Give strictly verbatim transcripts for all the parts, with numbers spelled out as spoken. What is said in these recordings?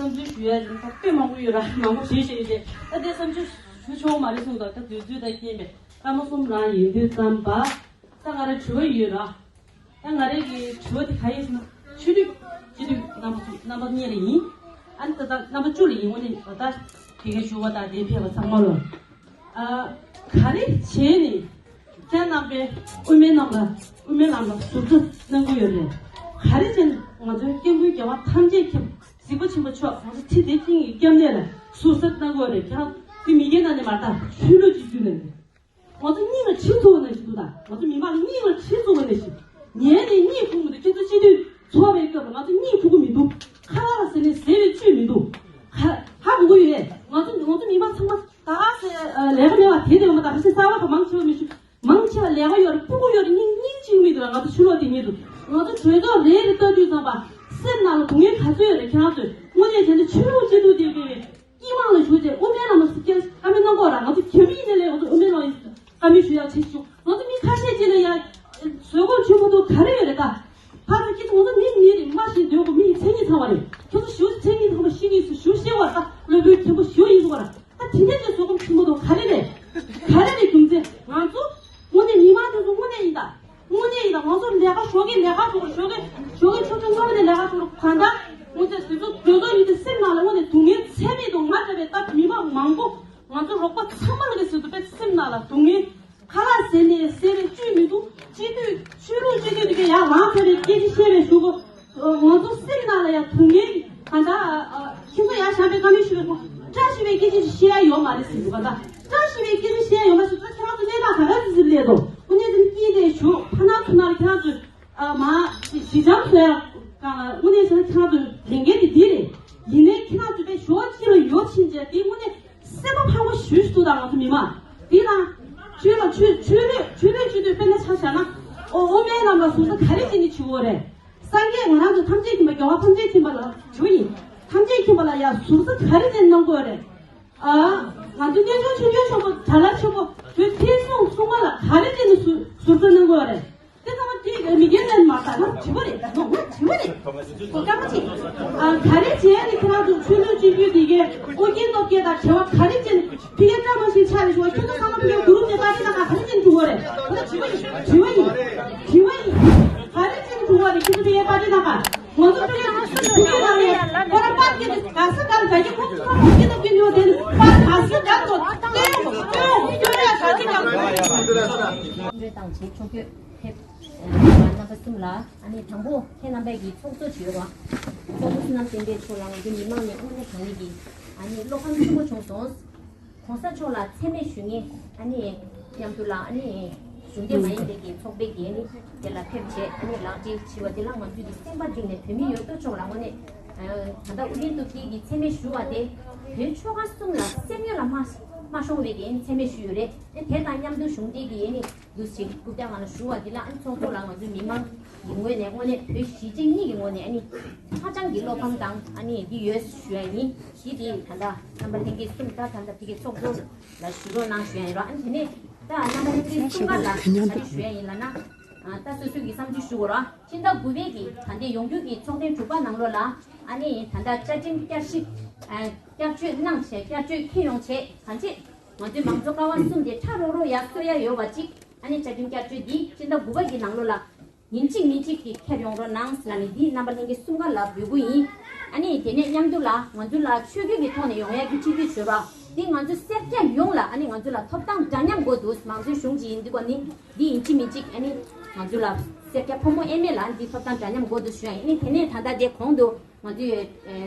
བསམ་ཚུལ་ཞུ་ཡ་ཡིན་ད་དཔེ་མང་པོ་ཡོད་ར། མང་པོ་ཞུ་ཞེས་བྱས་ད་དེ་བསམ་ཚུལ་ཞུ་ཆོག་མ་རེད་གསུངས་དང་ད་དུས་ཚོད་དང་རྐྱེན་པས་སྐར་མ་གསུམ་རང་ཡིན་དུས་ཙམ་པ། ད་ང་རང་དྲི་བ་ཡོད་ར། ད་ང་རང་གི་དྲི་བ་དེ་ག་ཡིན་ཟེར་ན་ཆོས་ལུགས་སྤྱི་འཐུས་རྣམ་པ་གསུམ་རྣམ་པ་གཉིས་ལ་ཡིན། ཨ་ནི་ད་ལྟ་རྣམ་པ་བཅུ་ལ་ཡིན། འོ་ནི་ད་ལྟ་དེ་གའི་ཞུ་བ་དང་དེ་ཕེབས་པ་ཚང་མ་ལོ། ཨ། ག་རེ་བྱས་ནས་ཁྱེད་རྣམ་པས་དབུ་མའི་རྣམ་པ་དབུ་མའི་ལམ་ལ་ཟུར་ཟ་གནང་གི་ཡོད་རེད། ག་རེ་བྱས་ནས་ང་ཚོའི་སྐྱབས་མགོན་རྒྱལ་བ་ཐམས་ཅད་མཁྱེན་པ་གཟིགས་པ་ཆེན་པོ་མཆོག་ང་ཚོ་ཁྲི་དེ་ཅིང་གི་སྐྱབས་གནས་ལ་ཟུར་ཟ་གནང་གི་ཡོད་རེད། ཁྱེད་རང་ཚོ་མི་སྒེར་ནང་ནས་མ་རེད་ད་ཆོས་ལུགས་ཀྱི་བརྒྱུད་ནས་རེད། ང་ཚོ་སྙིང་ལ་གྲི་བཙུགས་པ་ནང་བཞིན་འདུག་ད་ང་ཚོ་མི་མང་ལ་སྙིང་ལ་གྲི་བཙུགས་པ་ནང་བཞིན་ཉལ་ནས་གཉིད་ཁུག་མི་འདུག་ཁྱེད་ཚོ་སྤྱི་འཐུས་ཚོགས་པའི་སྐབས་ལ་ང་ཚོ་གཉིད་ཁུག་གི་མི་འདུག་ཁ་ལག་ཟས་ནས་ཟས་པའི་བཅུད་མི་འདུག་ཧ་ཧ་གོ་གི་ཡོད། ང་ཚོ་ང་ཚོ་མི་མང་ཚང་མ་ད་ག་སེ་ལས་ཀ་མེད་པ་དེ་དེ་མ་ད་ག་སེ་གསར་བ་ཁ་མང་ཆེ་བ་མི་ཤེས། མང་ཆེ་བ་ལས་ཀ་ཡོད་རེད། སྤུ་གུ་ཡོད་རེད། སྙིང་སྙིང་རྗེ་མི་འདུག་ང་ཚོ་ཕྱི་ལོགས་དེ་ཉིད་དུ་ང་ཚོ་གྲོས་ཚོགས་རེ་རེ་ལྟ་དུས་ཙམ་པ་སེམས་ནང་ལ་སྡུག་བསྔལ་ག་ཚོད་ཡོད་རེད། ཁྱེད་རང་ཚོས་དངོས་གནས་བྱས་ན་ཆོས་ལུགས་སྤྱི་འཐུས་དེ་དཔེ་སྐྱིད་དམངས་ལ་ཞུགས་རྗེས་དབུ་མའི་ལམ་ལ་སྐྱེལ་བཀའ་མོལ་གནང་དགོས་ར། ང་ཚོ་བོད་མི་ཡིན་ནའི་ལས་ང་ཚོ་དབུ་མའི་ལམ་བཀའ་མོལ་ཞུ་ཡག་བྱེད་ཆོག་ང་ཚོ་མི་ཁ་ཤས་ཅིག་ལ་ཡ་བཟོད་སྒོམ་ཆེན་པོ་འདུག་ག་རེ་ཡོད་རེད་ད། ཕར་ཚུར་སྐྱིད་ང་ཚོ་མི་མི་རེད། མ་ཤེས་འདོད་པོ་མི་ཡི་མཚན་ཉིད་ཚང་བ་རེད། ཁྱོད་ཚོ་ཞུ་མཚན་ཉིད་ཚང་བ་ཤེས་ངེས་སུ་ཞུ་ཤེས་བ་ད་སློབ་དཔོན་མཁན་པོ་ཞུ་ཡིན་འདུག་ར། ད་དེ་འདྲ་ཅིག་བཟོད་སྒོམ་ཆེན་པོ་འདུག་ག་རེ་རེད། ག་རེ་རེད་རྒྱུ་མཚན། ང་ཚོ་དངོས་གནས་མི་མང་དེ་ཚོ་དངོས་གནས་ཡིན་ད། དངོས་གནས་ཡིན་ད། ང་ཚོ་ལས་ཀ་ཞོགས་ཀས་ལས་ཀ་ཞོགས་ཞོགས་ཀས་ཞོགས་ཀས་ཆུ་ཚོད་ལྔ་པ་ནས་ལས་ཀ་ཞོགས་གང་ལྟར་དངོས་གནས་དེ་ཚོ་དེ་ཚོ་ཡིན་དེ་སེམས་ནང་ལ་དངོས་གནས་སྡུག་བསྔལ་ཚད་མེད་དུ་ང་འདྲ་བའི་ད་མི་མང་མང་པོ་ང་ཚོ་རོགས་པ་ཚང་མ་ལ་གི་ཟེར་དུ་པའི་སེམས་ནང་ལ་སྡུག་བསྔལ་ཁ་ལག་ཟས་ནས་ཟས་པའི་བཅུད་མི་འདུག་སྤྱི་འཐུས་ཆོས་ལུགས་སྤྱི་འཐུས་དེ་གའི་ཡར་ལངས་ཚར་བའི་སྐད་ཆ་བཤད་པའི་གཞུག་གུ། ང་ཚོ་སེམས་ནང་ལ་ཡང་སྡུག་བསྔལ་གང་འདྲ། ཁྱེད་ཚོ་ཡར་བཞེངས་པའི་བཀའ་མོལ་ཞུ་བའི་སྐོར་བཀྲ་ཤིས་པའི་སྐད་ཆ་ཞིག་བཤད་ཡ་ཡོད་མ་རེད་ཟེར་འདུག་ག་ད་བཀྲ་ཤིས་པའི་སྐད་ཆ་བཤད་ཡ་ཡོད་མ་ཞུ་ད་ཁྱེད་རང་ཚོ་གནས་སྟངས་ག་ག་ཙི་ཙི་སླེབས་འདུག་དངོས་གནས་དེ་ནི་སྐྱིད་ལས་ཞུ་ཕ་ན་ཚུ་ན་ལ་ཁྱེད་རང་ཚོས་མ་ཞི་འཇམ་བཟོ་ཡ་གང་ལ་དངོས་གནས་བྱས་ན་ཁྱེད་རང་ཚོའི་ལས་འགན་དེ་འདི་རེད། ཡིན་ནའི་ཁྱེད་རང་ཚོས་པའི་ཞོ་ཅི་ལ་ཡོད་ཕྱིན་ཆད་དེ་དངོས་གནས་སེམས་པ་ཕངས་པོ་ཞུ་ཞུ་འདུག་ད་ང་ཚོ་མི་མང་དེ་དང་ཆོས་ལ་ཆོས་ཆོས་ལས་ཆོས་ལས་ཆོས་དུས་དཔེར་ན་ཆ་བཞག་ན་ཨོ་ཨོ་མའི་ནང་ལ་ཟུར་ས་ག་རེ་བྱས་ནས་བྱེད་དགོས་རེད། སངས་རྒྱས་ང་རང་ཚོ་ཐམས་ཅད་མཁྱེན་པ་རྒྱལ་བ་ཐམས་ཅད་མཁྱེན་པ་ལ་ཞུ་ཡིན། ཐམས་ཅད་མཁྱེན་པ་ལ་ཡ་ཟུར་ས་ག་རེ་བྱས་གནང་དགོས་རེད། ཨ། ང་ཚོ་གནས་ཆུང་ཆུང་ཆུང་ཆུང་པོ་གྲྭ་ལ་ཆུང་པོ་བོད་ཐེ་སྲུང་སྲུང་མ་ལ་ག་རེ་བྱས་ནས་ཟུར་ཟུར་ས་གནང་དགོས་རེད། དེ་ཚང་མ་དེ་མི་སྒེར་ནས་མ་ལྟ་ང་དྲི་བ་རེད། ང་དྲི་བ་རེད། ཨོ་སྐར་མ་གཅིག་ཨ། ག་རེ་བྱས་ནས་ཁྱེད་རང་ཚོ་ཆོས་ལུགས་གཅིག་གྱུར་དེ་གའི་ཨོ་རྒྱན་སྟོབས་རྒྱལ་དང་བྲལ་བ་ག་རེ་བྱས་ནས་ཕི་གའི་བཀྲ་མ་ཤིང་ཆ་རེ་ཞུ་བ་ཁྱོད་ཚོ་ཚང་མ་ཕི་གའི་གུ་རུབ་ནས་པར་ཏི་ན་ག་ག་རེ་བྱས་ནས་འགྲོ་བ་རེད། ད་དྲི་བ་ཡིན་དྲི་བ་ཡིན་དྲི་བ་ཡིན། ག་རེ་བྱས་ནས་འགྲོ་བ་རེད། ཁྱོད་ཚོ་ཕི་གའི་པར་ཏི་ན་ག་ང་ཚོ་ཕི་གའི་ཕི་གའི་ནང་ནས་ཁོ་རང་པར་སྐྱེས་ནས་ག་ས་ག་ལ་ག་གི་ཁོང་ཚོ་ཚང་མ་སྐྱེས་ནས་སྐྱེས་ཡོད་དེ་ནི་པར་ག་ས་ག་ལ་ལྟོས་ལྟོས་ལྟོས་ཡ་ག་ཅི་ག་ལ། དང་བྱེད་ཆོག་གི་ཕེབས། རྣམ་པ་གསུམ་ལ་ཨ་ནི་དང་པོ་ཁྱེད་རྣམ་པས་ཀྱི་ཚོགས་གཙོ་བྱེད་རོགས། ཚོགས་གཙོ་བསོད་ནམས་བསྟན་འཕེལ་མཆོག་ལ་ང་ཚོ་མི་མང་ནས་དངོས་གནས་དྲང་གནས་ཀྱི་ཨ་ནི་བློ་ཕམ་ཆེན་པོ་བྱུང་སོང་། ༸གོང་ས་མཆོག་ལ་མཚན་སྨད་ཞུ་མཁན་ཨ་ནི་མཉམ་དུ་ལ་ཨ་ནི་གཞུང་འབྲེལ་མ་ཡིན་པའི་ཀྱི་ཚོགས་པའི་ཀྱི་ཨ་ནི་དེ་ལ་ཕེབས་བྱས་ཨ་ནི་ལག་འབྲེལ་བྱས་པ་དེ་ལ་ང་ཚོས་ཀྱི་སེམས་པ་གཏིང་ནས་བོད་མི་ཡོད་དོ་ཅོག་ལ་དངོས་གནས་ད་ལྟ་ཨུ་རྒྱན་སྟོབས་རྒྱལ་གྱི་མཚན་སྨད་ཞུ་བ་དེ་བོད་ཆོལ་ཁ་གསུམ་ལ་སེམས་ཡོད་ལ་མ་མ་ཤོང་བའི་ཀྱི་ཨ་ནི་མཚན་སྨད་ཞུས་ཡོད་རེད། ཨ་དེ་དང་མཉམ་དུ་གཞུང་འབྲེལ་གྱི་ཨ་ནི་འདུག་ཅིག་རྐུབ་བཀྱག་ནང་ལ་ཞུ་བ་འདི་ལ་ཨ་ནི་ཚོགས་གཙོ་ལ་ང་ཚོའི་མི་མང་གི་ངོས་ནས་དངོས་གནས་བོད་གཞིས་བྱེས་གཉིས་ཀྱི་ངོས་ནས་ཨ་ནི་ཧ་ཅང་གི་བློ་ཕམ་དང་ཨ་ནི་འདི་ཡོད་ཞུ་ཡ་ཡིན། གཞི་དེ་ད་ལྟ་རྣམ་པ་ལྷན་རྒྱས་གསུམ་ད་ད་ལྟ་ཕ་གི་ཚོགས་གཙོ་ལ་ཞུ་རོགས་གནང་ཞུ་ཡ་ཡིན་རོགས། ཨ་ནི་དེ་ནས་ད་རྣམ་པ་ལྷན་རྒྱས་གསུམ་ཀ་ལ་ག་རེ་ཞུ་ཡ་ཡིན་ལབ་ན། ད་སོ་སོའི་གི་བསམ་ཚུལ་ཞུ་དགོས་རོགས། ཕྱི་ཟླ་དགུ་པའི་གི་ད་ལྟའི་ཡོང་རྒྱུ་གི་ཚོགས་ཐེངས་དྲུག་པ་ནང་ལོགས་ལ་ཨ་ནི་ད་ལྟ་བཅའ་ཁྲིམས་བསྐྱར་ཞིབ་བསྐྱར་བཅོས་གནང་བྱས་བསྐྱར་བཅོས་འཁྱེར་ཡོང་བྱས་གང་བྱས། ང་ཚོའི་མང་གཙོ་ཀ་བ་གསུམ་དེ་ཁྲ་རོག་རོག་ཡར་གསོ་ཡ་ཡོད་པ་གཅིག་ཨ་ནི་བཅའ་ཁྲིམས་བསྐྱར་བཅོས་འདི་སྤྱི་ཟླ་དགུ་པ་གི་ནང་ལོགས་ལ་ཉིན་གཅིག་མིན་གཅིག་གི་ཁྱེར་ཡོང་རོགས་གནང་ཟེར་ལ་ནི་འདི་རྣམ་པ་ལྷན་རྒྱས་གསུམ་ཀ་ལ་འབོད་སྐུལ་ཡིན། ཨ་ནི་དེ་ནས་མཉམ་དུ་ལ་ང་ཚོ་ལ་ཆོས་བརྒྱུད་ཀྱི་ཐོག་ནས་ཡོང་ཡ་གི་སྤྱི་འཐུས་ཞུ་རོགས་འདི་ང་ཚོ་སེར་སྐྱ་ཡོངས་ལ་ཨ་ནི་ང་ཚོ་ལ་ཐོབ་ཐང་འདྲ་མཉམ་དགོས་འདུག་མང་གཙོའི་གཞུང་ཅིག་ཡིན་དུས་ག་ནི་འདི་ཡིན་གཅིག་མིན་གཅིག་ཨ་ནི་ང་ཚོ་ལ་སེར་སྐྱ་ཕོ་མོ་ཨེ་མེད་ལ་འདི་ཐོབ་ཐང་འདྲ་མཉམ་དགོས་འདུག་ཞུ་ཡ་ཡིན། ཨ་ནི་དེ་ནས་ད་ལྟ་དེ་གོང་དུ། ང་ཚོས་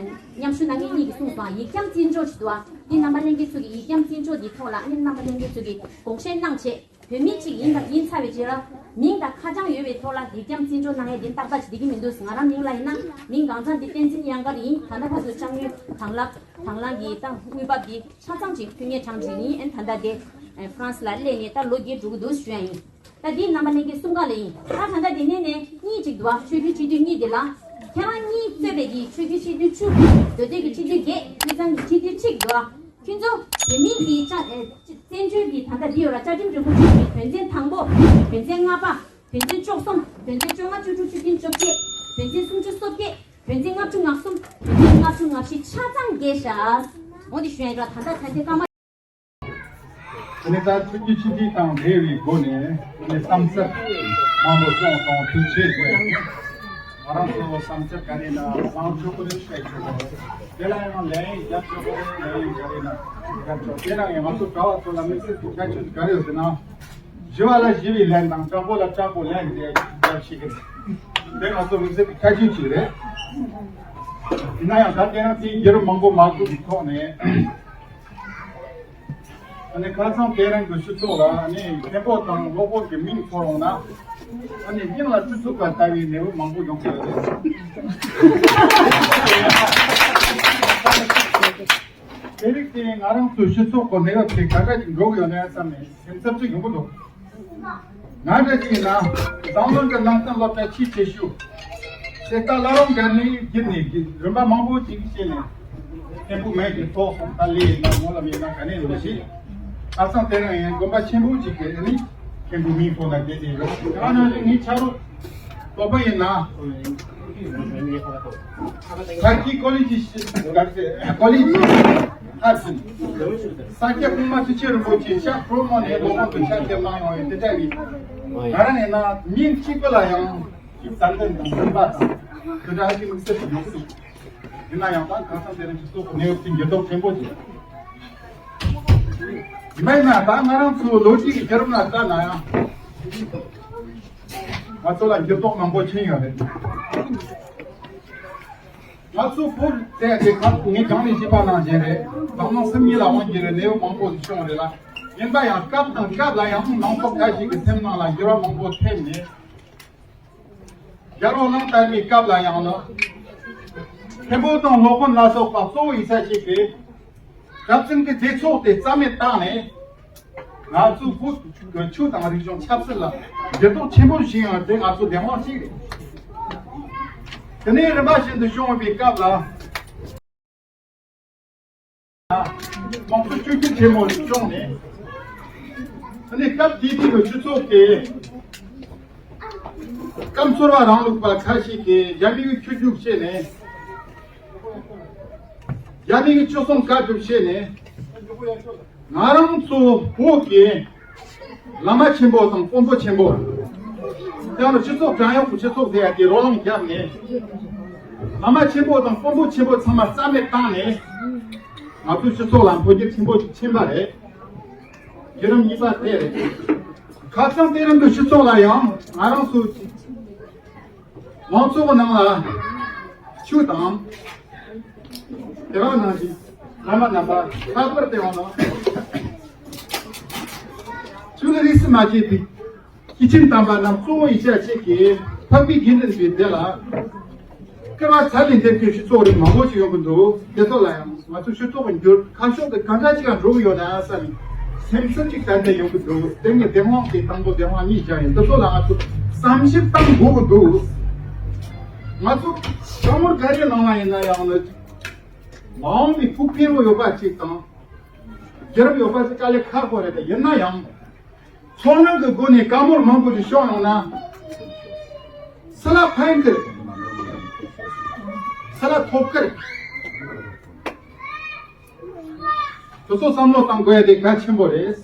མཉམ་ཞུགས་གནང་མཁན་གཉིས་ཀྱིས་གསུངས་སོང་། ཡིག་རྒྱམ་བརྩི་འཇོག་བྱེད་དུ་བ། འདི་རྣམ་པ་ལྷན་རྒྱས་ཚོ་གི་ཡིག་རྒྱམ་བརྩི་འཇོག་འདི་ཐོག་ལ་ཨ་ནི་རྣམ་པ་ལྷན་རྒྱས་ཚོ་གི་དགོངས་བཞེས་གནང་བྱས། བོད་མི་གཅིག་ཡིན་དང་ཡིན་ཚར་བའི་རྗེས་ལ་མིང་དང་ཁ་བྱང་ཡོད་པའི་ཐོག་ལ་ཡིག་རྒྱམ་བརྩི་འཇོག་གནང་ཡས་འདི་ཏག་ཏག་ཅིག་བསྡད་ཀྱི་མི་འདུག་ང་རང་མིང་ལ་ཡིན་ན་མིང་གང་ཚང་འདི་བསྟན་འཛིན་གཡང་དཀར་ཡིན། ད་ལྟ་བར་དུ་ལྕགས་ཡུལ་དང་བླངས་དང་བླངས་ཀྱི་ཏང་དངུལ་འབབ་འདི་ཆ་ཚང་ཅིག་ཕུལ་མཁན་གྲངས་ཅིག་ཡིན། ཨ་ནི་ད་ལྟ་དེ་ཧྥ་རན་སི་ལ་སླེབས་ནས་ད་ལོ་བརྒྱད་འགྲོ་གི་འདུག་ཞུ་ཡ་ཡིན། ད་འདི་རྣམ་པ་ལྷན་རྒྱས་གསུམ་ཀ་ལ་ཡིན། ད་ད་ལྟ་འདི་ནས་ནས་གཉིས་གཅིག་འདུག་བ། ཆོས་བརྒྱུད་སྤྱི་འཐུས་གཉིས་དེ་ལ་ཁྱེད་རང་གཉིས་གཙོས་པའི་གི་ཆོས་བརྒྱུད་སྤྱི་འཐུས་བཅུ། མདོ་སྟོད་ཀྱི་སྤྱི་འཐུས་བརྒྱད། དབུས་གཙང་གི་སྤྱི་འཐུས་གཅིག་འདུག་བ། ཁྱོད་ཚོ་བོད་མིའི་གི་ཅང་ཨེ་བཙན་བྱོལ་གི་ད་ལྟ་འདི་ཡོད་ར་བཅའ་ཁྲིམས་རིན་པོ་ཆེ་གི་དོན་ཚན་དང་པོ། དོན་ཚན་ལྔ་པ། དོན་ཚན་བཅུ་གསུམ། དོན་ཚན་བཅོ་ལྔ། བཅུ་དྲུག། བཅུ་བདུན། བཅོ་བརྒྱད། དོན་ཚན་སུམ་ཅུ། སོ་བརྒྱད། བོད་འཛིན་ལྔ་བཅུ་ང་གསུམ། བོད་འཛིན་ལྔ་བཅུ་ང་བཞི་ཆ་ཚང་རྒྱས་ཤག་འོ་དེ་ཞུ་ཡ་ཡིན་ར། ད་ལྟ་ད་ལྟའི་སྐར་མ། དེ་ནས་ད་ཆུ་རྒྱུད་ཕྱི་འབྲེལ་དང་འབྲེལ་བའི་སྒོ་ནས་དེ་ནས་བསམ་ཚུལ་མང་པོ་གསུངས་སོང་། ཐུགས་རྗེ་ཆེ་ཞུ་ཡ་ཡིན། ང་རང་ཚོ་བསམ་ཚུལ་ག་རེ་ན་བཟང་ཕྱོགས་ཀུན་ནས་བཤད་ཆོག་གི་རེད། དེ་ལ་ཡང་ལན་རྒྱབ་ཆོག་གི་རེད། ལན་ག་རེ་ན་རྒྱབ་ཆོག་དེ་ན་ཡང་ང་ཚོ་གྲྭ་བ་ཚོ་ལ་དམིགས་བསལ་གྱི་ཁྱད་ཆོས་ག་རེ་ཡོད་ཟེར་ན། ཞི་བ་ལ་ཞི་བའི་ལན་དང་དྲག་པོ་ལ་དྲག་པོ་ལན་དེ་རྒྱབ་ཤེས་ཀྱི་རེད། དེ་ང་ཚོ་དམིགས་བསལ་གྱི་ཁྱད་ཆོས་ཅིག་རེད། ཡིན་ན་ཡང་ད་དེ་རིང་དེའི་བརྒྱུད་རིམ་མང་པོ་མ་གོ་གི་ཐོག་ནས། ཨ་ནི་ཁ་སང་དེ་རིང་གི་ཕྱི་ཚོགས་ལ་ཨ་ནི་མཁན་པོ་དང་སློབ་དཔོན་གྱི་མིང་ཐོ་རུང་ན། ཨ་ནི་སྙིང་ལ་ཅི་ཚུགས་པ་ལྟ་བུའི་ནད་འབུ་མང་པོ་ཡོང་གི་ཡོད་རེད། དེ་རིགས་དེ་ང་རང་ཚོའི་སྤྱི་ཚོགས་ཀྱི་གནས་བབ་དེ་ག་འདྲ་ཞིག་འགྲོ་གི་ཡོད་ན་བསམ་ནས་སེམས་འཚབ་ཅིག་ཡོང་གི་འདུག་ང་འདྲ་ཞིག་ཡིན་ན་འཛམ་གླིང་གི་ནང་བསྟན་སློབ་གྲྭ་ཆེས་ཆེ་ཤོས་དེ་ལྟ་བླ་རུང་སྒར་ནས་བརྒྱུད་ནས་རིམ་པ་མང་པོ་ཅིག་བཤད་ནས་མཁན་པོ་མེད་ཀྱི་ཐོག་སོང་། ད་ལས་ཡིན་ན་སྨོན་ལམ་ཡིན་ན་ག་ནས་ཡིན་ཞེས། ཁ་སང་དེ་རིང་ཡང་དགོན་པ་ཆེན་པོ་ཅིག་གི་ནི་མཁན་པོའི་མིང་ཐོག་ན་བསྡད་དེ་ཡོད། ང་རང་ཚོ་ངའི་ཆ་རོགས་སློབ་དཔོན་ཡིན་ན། ཕ་གི་ཀོ་ལི་ཇི་ཀོ་ལི་ཇི་ཧ་ཕྱིན། ས་སྐྱ་གོང་མ་ཆོས་རྒྱལ་རིན་པོ་ཆེ་ཤར་ཁྲོ་མོ་ནས་ལོ་མང་དུ་ཕྱག་ཕེབས་གནང་ཡོང་བའི་དེ་འདྲ་ཡིན། ང་རང་ཡིན་ན་མིང་གཅིག་པུ་ལ་ཡང་བསམ་གཏན་དང་འཛིན་པ་དང་དེ་འདྲ་ཧ་ཅང་དམིགས་བསལ་ཞིག་ཡོང་གི་འདུག་ཡིན་ན་ཡང་ད་གང་ལྟར་དེ་རིང་སྤྱི་ཚོགས་ཀྱི་གནས་བབ་དེ་འགྱུར་ལྡོག་ཆེན་པོ་ཞིག་ཡིན་པ་ཡིན་ན། ད་ང་རང་ཚོ་ལོ་རྒྱུས་ཀྱི་བརྒྱུད་རིམ་ལ་ལྟ་ན་ཡང་ང་ཚོ་ལ་འགྱུར་ལྡོག་མང་པོ་ཕྱིན་ཡོད་རེད། ང་ཚོ་བོད་དེ་དེ་ག་ངས་རྒྱང་ནས་བཤད་པ་ནང་བཞིན་རེད། འཛམ་གླིང་སེམས་ཉིད་ལ་དབང་བསྒྱུར་བའི་གནས་བབ་མང་པོ་ཞིག་བྱུང་རེད་ལ། ཡིན་པ་ཡང་སྐབས་དང་སྐབས་ལ་ཡང་མང་ཚོགས་ཁ་ཞིག་གི་སེམས་ནང་ལ་འགྱུར་བ་མང་པོ་ཐེབས་ནས། རྒྱལ་བ་གླང་དར་མའི་སྐབས་ལ་ཡང་ན། མཁན་པོ་དང་སློབ་དཔོན་ལ་སོགས་པ་གཙོ་བོ་ཡིན་ས་ཞིག་གིས། རབ་བྱུང་གི་སྡེ་ཚོགས་དེ་རྩ་མེད་བཏང་ནས། ང་ཚོའི་བོད་ཀྱི་ཆོས་དང་རིག་གཞུང་ཆབ་སྲིད་ལ་འགྱུར་ལྡོག་ཆེན་པོ་ཕྱིན་ཡོད་དེ་ང་ཚོ་བདེན་དཔང་ཞིག་རེད། དེ་ནས་རིམ་པ་བཞིན་དུ་བྱུང་བའི་སྐབས་ལ། དམངས་གཙོ་བཅོས་བསྒྱུར་ཆེན་མོ་བྱུང་ནས། དེ་ནས་སྐབས་དེ་དུས་ཀྱི་སྤྱི་ཚོགས་དེ། སྐབས་ཚོར་བ་རིང་ལུགས་པ་ཁ་ཤས་ཀྱིས་རྒྱ་མི་གི་ཁྱོད་རྒྱུགས་བྱས་ནས། རྒྱ་མི་གི་ཆོས་སྲུང་བཀའ་སྒྲུབ་བྱས་ནས། ང་རང་ཚོ་བོད་ཀྱི་བླ་མ་ཆེན་པོ་དང་དཔོན་པོ་ཆེན་པོ། དེ་ཡང་སྤྱི་ཚོགས་བྲན་གཡོག་གི་སྤྱི་ཚོགས་དེ་ཡང་དེ་རོ་ལངས་བརྒྱབ་ནས། བླ་མ་ཆེན་པོ་དང་དཔོན་པོ་ཆེན་པོ་ཚང་མ་རྩ་མེད་བཏང་ནས། ང་ཚོའི་སྤྱི་ཚོགས་ལ་འཕོ་འགྱུར་ཆེན་པོ་ཕྱིན་པ་རེད། བརྒྱུད་རིམ་གཉིས་པ་དེ་རེད། ཁ་སང་དེ་རིང་གི་སྤྱི་ཚོགས་ལ་ཡང་ང་རང་ཚོ་མང་ཚོགས་ནང་ལ་ཆོས་དང་། དེ་རང་ནང་བཞིན་བླ་མ་རྣམ་པ་ལྷག་པར་དུ་ཡང་ན་ཆོས་ལ་རིས་སུ་མ་ཆད་པའི་སྐྱེས་ཆེན་དམ་པ་རྣམས་གཙོ་བོ་ཡིན་ཤས་ཆེ་གི་འཕགས་པའི་དགེ་འདུན་པའི་སྡེ་ལ་སྐུར་བ་ཚར་ལས་འདེབས་མཁན་སྤྱི་ཚོགས་རིགས་མང་པོ་ཞིག་ཡོང་གི་འདུག་དེ་ཚོ་ལ་ཡང་ང་ཚོ་ཕྱི་ཐོག་གི་འགྱུར་ཁ་ཕྱོགས་དེ་གང་འདྲ་ཅིག་ལ་འགྲོ་གི་ཡོད་ན་བསམ་སེམས་ཚུལ་ཅིག་ཏན་ཏན་ཡོང་གི་འདུག་དེ་ནས་བདེན་དཔང་དེ་དང་པོ་བདེན་དཔང་གཉིས་བཞག་ཡིན། འདི་ཚོ་ལ་ང་ཚོ་བསམ་ཞིབ་གཏང་དགོས་ཀྱི་འདུག་ང་ཚོ་བཀའ་མོལ་ག་རེ་གནང་བ་ཡིན་ན་ཡང་ན་མ་འོངས་པའི་ཕུགས་ཕན་ཡོད་པ་ཅིག་དང་། རྒྱལ་རབས་ཡོད་པ་ཅིག་དཀའ་ལས་ཁག་པོ་རེད། ཡིན་ན་ཡང་། ཚོར་སྣང་གི་སྒོ་ནས་བཀའ་མོལ་མང་པོ་ཞིག་ཤོར་ཡོང་ན། སུ་ལ་ཕན་གི། སུ་ལ་ཐོབ་གི། དེ་ཚོ་བསམ་བློ་གཏང་དགོས་ཡ་དེ་གལ་ཆེན་པོ་རེད།